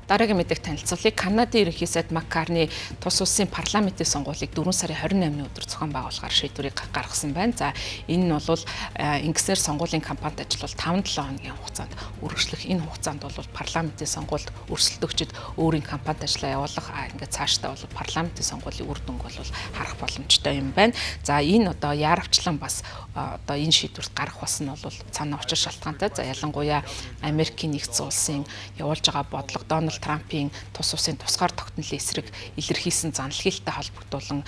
Дараагийн мэдээг танилцуулъя. Канадын ерөнхий сайд Мак Карни тус улсын парламентын сонгуулийг 4 сарын 28-ны өдөр зохион байгуулахаар шийдвэрийг гаргасан байна. За, энэ нь бол ингэснээр сонгуулийн кампанит ажил бол 5-7 хоногийн хугацаанд үргэлжлэх. Энэ хугацаанд бол парламентын сонгуульд өрсөлдөгчид өөрийн кампанит ажлаа явуулах, ингээд цаашдаа бол парламентын сонгуулийн үр дүнг бол харах боломжтой юм байна. За, энэ одоо яаравчлан бас одоо энэ шийдвэрт гарах бас нь бол цаана учир шалтгаантай. За, ялангуяа Америкийн нэгдсэн улсын явуулж байгаа бодлого, Дональд Трампын тус улсын тусгаар тогтнолын эсрэг илэрхийлсэн заналхийлэлтэй холбогдуулан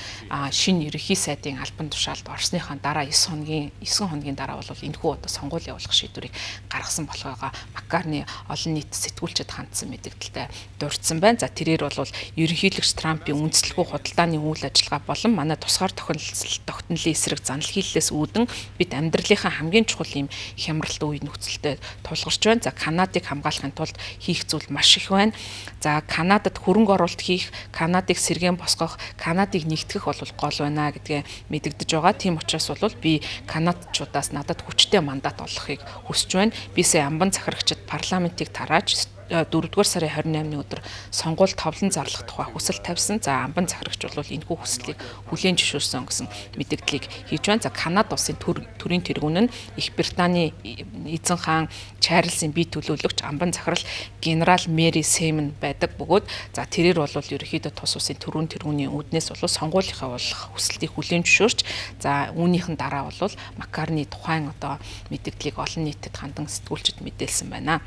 шинэ ерөнхий сайдын албан тушаалд орсныхаа дараа 9 хоногийн дараа бол энэхүү одоо сонгуул явуулах шийдвэрийг гаргасан болохоогоо Маккарни олон нийт сэтгүүлчид хандсан мэдээлэлтэй дурдсан байна. За, тэрээр бол ерөнхийлөгч Трампын үндэслэхүй худалдааны үйл ажиллагаа болон манай тусгаар тогтнолын эсрэг заналхийллээс үүдэн бид амьдралынхаа хамгийн чухал ийм хямралт үе нөхцөлтэй тулгарч байна. За, Канадыг хамгаалахын тулд хийх зүйл маш их байна. За, Канадад хөрөнгө оруулалт хийх, Канадыг сэргээн босгох, Канадыг нэгтгэх бол гол байна гэдгээ мэдэгдэж байгаа. Тийм учраас бол би канадчуудаас надад хүчтэй мандат олгохыг хүсэж байна. Би сая амбан захирагчид парламентыг тарааж 4-р сарын 28-ны өдөр сонгуул товлон зарлах тухай хүсэл тавьсан. За, амбан захирагч бол энэхүү хүслийг хүлээн зөвшөөрсөн гэсэн мэдээллийг хийж байна. За, Канада улсын төрийн тэргүүн нь Их Британий эзэн хаан Чарльзын бие төлөөлөгч амбан захирал генерал Мэри Сэмэн байдаг бөгөөд, за, тэрээр бол ерөнхийдөө тус улсын төрийн тэргүүний үүднээс бол сонгуулийнхаа болох хүсэлтийг хүлээн зөвшөөрч, за, үүнийхэн дараа бол Маккарни тухайн одоо мэдээллийг олон нийтэд хандан сэтгүүлчид мэдээлсэн байна.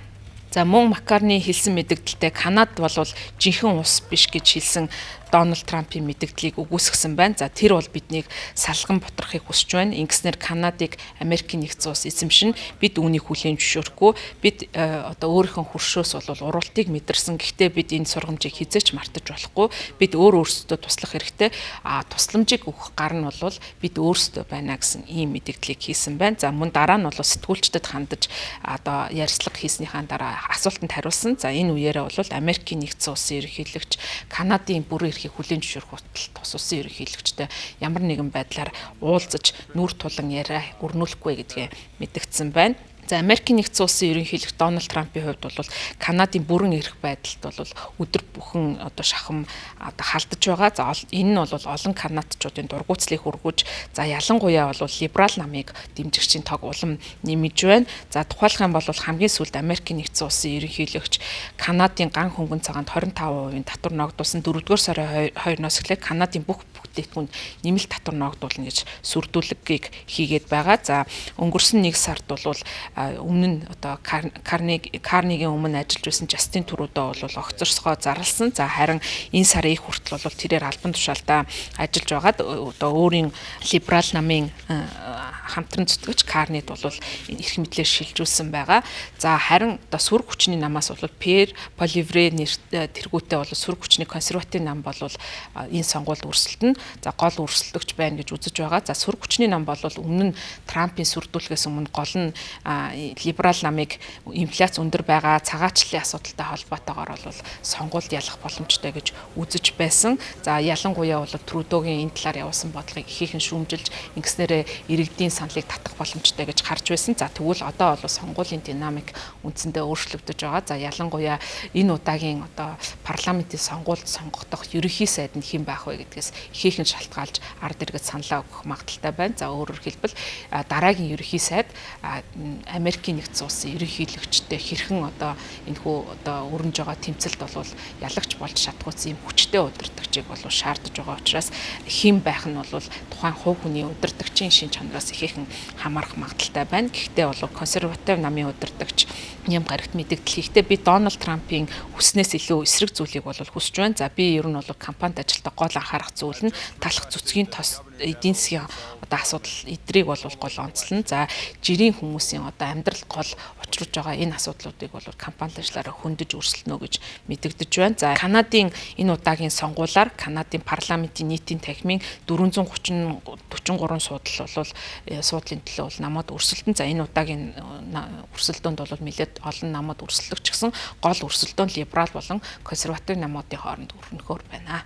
За, мөн Маккарни хэлсэн мэдээлэлтэй Канад бол жинхэнэ улс биш гэж хэлсэн Дональд Трампын мэдээллийг үгүйсгэсэн байна. За, тэр бол биднийг салган бутрахыг хүсэж байна. Ингэснээр Канадыг Америкийн нэгдсэн улс эзэмшин, бид үүнийг хүлээн зөвшөөрөхгүй. Бид одоо өөрийнхөө хөршөөс бол уралтыг мэдэрсэн. Гэхдээ бид энэ сургамжийг хэзээ ч мартаж болохгүй. Бид өөр өөрсдөө туслах хэрэгтэй. А тусламжийг өгөх гар нь бол бид өөрсдөө байна гэсэн ийм мэдээллийг хийсэн байна. За, мөн дараа нь бол сэтгүүлчдэд хандаж одоо ярьцлага хийснийхаа дараа асуултанд хариулсан. За, энэ үеэрээ бол Америкийн нэгдсэн улсын ерөнхийлөгч Канадын бүрэн эрхийг хүлээн зөвшөөрөх хүртэл тус улсын ерөнхийлөгчтэй ямар нэгэн байдлаар уулзаж нүүр тулан яриа өрнүүлэхгүй гэдгээ мэдэгдсэн байна. За, Америкийн нэгдсэн улсын ерөнхийлөгч Дональд Трампын хувьд бол Канадын бүрэн эрх байдалд бол өдөр бүхэн одоо шахам одоо халдаж байгаа. За, энэ нь бол олон канадчуудын дургуутслыг хүргэж, за, ялангуяа бол либерал намыг дэмжигчийн тоог улам нэмэж байна. За, тухайлах юм бол хамгийн сүүлд Америкийн нэгдсэн улсын ерөнхийлөгч Канадын ган хөнгөн цагаанд 25% татвар ногдуулсан. 4-р сарын 2-ноос эхлээд Канадын бүх бүтээгдэхүүнд нэмэлт татвар ногдуулна гэж сүрдүүлгийг хийгээд байгаа. За, өнгөрсөн 1 сард бол өмнө нь одоо Карнигийн өмнө ажиллаж байсан Жастин Трудо бол огцорсгоо зарласан. За, харин энэ сарын их хүртэл бол тэрээр албан тушаалдаа ажиллаж байгаад одоо өөрийн либерал намын хамтран зүтгэгч Карнид бол эрх мэдлээр шилжүүлсэн байгаа. За, харин одоо сүрэг хүчний намаас бол Пьер Поливре нэр тэргүүтээ бол сүрэг хүчний консерватив нам бол энэ сонгуульд өрсөлдөнө. За, гол өрсөлдөгч байна гэж үзэж байгаа. За, сүрэг хүчний нам бол өмнө нь Трампын сүрдүүлгээс өмнө гол нь либерал намыг инфляц өндөр байгаа, цагаачлалын асуудалтай холбоотойгоор бол сонгуульд ялах боломжтой гэж үзэж байсан. За, ялангуяа бол Трудогийн энэ талаар явуулсан бодлогыг ихээхэн шүүмжилж ингэснээрээ иргэдийн саналыг татах боломжтой гэж харж байсан. За, тэгвэл одоо бол сонгуулийн динамик үндсэндээ өөрчлөгдөж байгаа. За, ялангуяа энэ удаагийн одоо парламентын сонгуульд сонгогдох ерөнхий сайд нь хэн байх вэ гэдгээс ихээхэн шалтгаалж ард иргэд саналаа өгөх магадлалтай байна. За, өөрөөр хэлбэл, дараагийн ерөнхий сайд Америкийн нэгдсэн улсын ерөнхийлөгчтэй хэрхэн одоо энэхүү одоо өрнөж байгаа тэмцэлд бол ялагч болж чадахуйц ийм хүчтэй удирдагчийг бол шаардаж байгаа учраас хэн байх нь бол тухайн хувь хүний удирдагчийн шин чанараас ихээхэн хамаарах магадлалтай байна. Гэхдээ бол консерватив намын удирдагч юм гарагт мэдэгдэл хийхдээ би Дональд Трампын хүснээс илүү эсрэг зүйлийг бол хүсэж байна. За, би ер нь бол кампанит ажилдаа гол анхаарах зүйл нь талах зүцгийн тос, эдийн засгийн одоо асуудал эдрийг бол гол онцлно. За, жирийн хүмүүсийн одоо амьдрал гол учруулж байгаа энэ асуудлуудыг бол кампанит ажиллаараа хөндөж өрсөлдөнө гэж мэдэгдэж байна. За, Канадын энэ удаагийн сонгуулиар Канадын парламентын нийтийн танхимын 430 43 суудал бол суудлын төлөө бол намууд өрсөлдөн. За, энэ удаагийн өрсөлдөөнд бол нэлээд олон намууд өрсөлдөгч гэсэн гол өрсөлдөөн либерал болон консерватив намуудын хооронд өрнөхөөр байна.